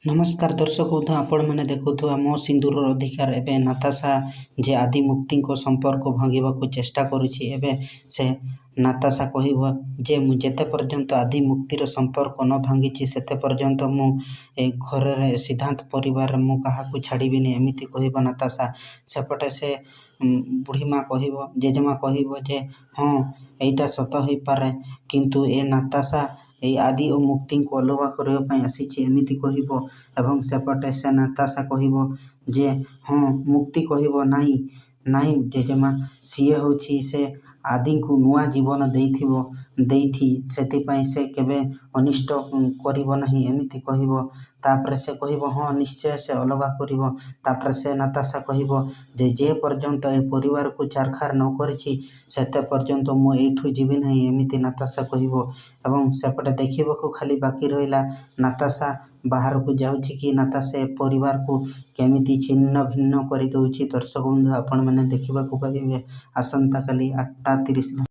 ନମସ୍କାର ଦର୍ଶକ ବନ୍ଧୁ, ଆପଣମାନେ ଦେଖୁଥିବା ମୋ ସିନ୍ଦୁରର ଅଧିକାର। ଏବେ ନାତାଶା ଯେ ଆଦି ମୁକ୍ତିଙ୍କ ସମ୍ପର୍କ ଭାଙ୍ଗିବାକୁ ଚେଷ୍ଟା କରୁଛି। ଏବେ ସେ ନାତାଶା କହିବ ଯେ ମୁଁ ଯେତେ ପର୍ଯ୍ୟନ୍ତ ଆଦି ମୁକ୍ତିର ସମ୍ପର୍କ ନ ଭାଙ୍ଗିଛି, ସେତେ ପର୍ଯ୍ୟନ୍ତ ମୁଁ ଏ ଘରରେ ସିଦ୍ଧାନ୍ତ ପରିବାରରେ ମୁଁ କାହାକୁ ଛାଡ଼ିବିନି, ଏମିତି କହିବ ନାତାଶା। ସେପଟେ ସେ ବୁଢ଼ୀମା କହିବ, ଜେଜେମା କହିବ ଯେ ହଁ, ଏଇଟା ସତ ହେଇପାରେ, କିନ୍ତୁ ଏ ନାତାଶା ଏଇ ଆଦି ଓ ମୁକ୍ତିଙ୍କୁ ଅଲଗା କରିବା ପାଇଁ ଆସିଛି, ଏମିତି କହିବ। ଏବଂ ସେପଟେ ସେ ନାତାଶା କହିବ ଯେ ହଁ, ମୁକ୍ତି କହିବ, ନାଇଁ ନାଇଁ ଜେଜେମା, ସିଏ ହେଉଛି ସେ ଆଦିଙ୍କୁ ନୂଆ ଜୀବନ ଦେଇଥିବ ଦେଇଥି, ସେଥିପାଇଁ ସେ କେବେ ଅନିଷ୍ଟ କରିବ ନାହିଁ, ଏମିତି କହିବ। ତାପରେ ସେ କହିବ, ହଁ, ନିଶ୍ଚୟ ସେ ଅଲଗା କରିବ। ତାପରେ ସେ ନାତାଶା କହିବ ଯେ ଯେ ପର୍ଯ୍ୟନ୍ତ ଏ ପରିବାରକୁ ଛାରଖାର ନ କରିଛି, ସେତେ ପର୍ଯ୍ୟନ୍ତ ମୁଁ ଏଇଠୁ ଯିବି ନାହିଁ, ଏମିତି ନାତାଶା କହିବ। ଏବଂ ସେପଟେ ଦେଖିବାକୁ ଖାଲି ବାକି ରହିଲା, ନାତାଶା ବାହାରକୁ ଯାଉଛି କି ନାତାଶା ଏ ପରିବାରକୁ କେମିତି ଛିନ୍ନ ଭିନ୍ନ କରିଦେଉଛି। ଦର୍ଶକ ବନ୍ଧୁ, ଆପଣମାନେ ଦେଖିବାକୁ ପାଇବେ ଆସନ୍ତାକାଲି 8:30ରେ।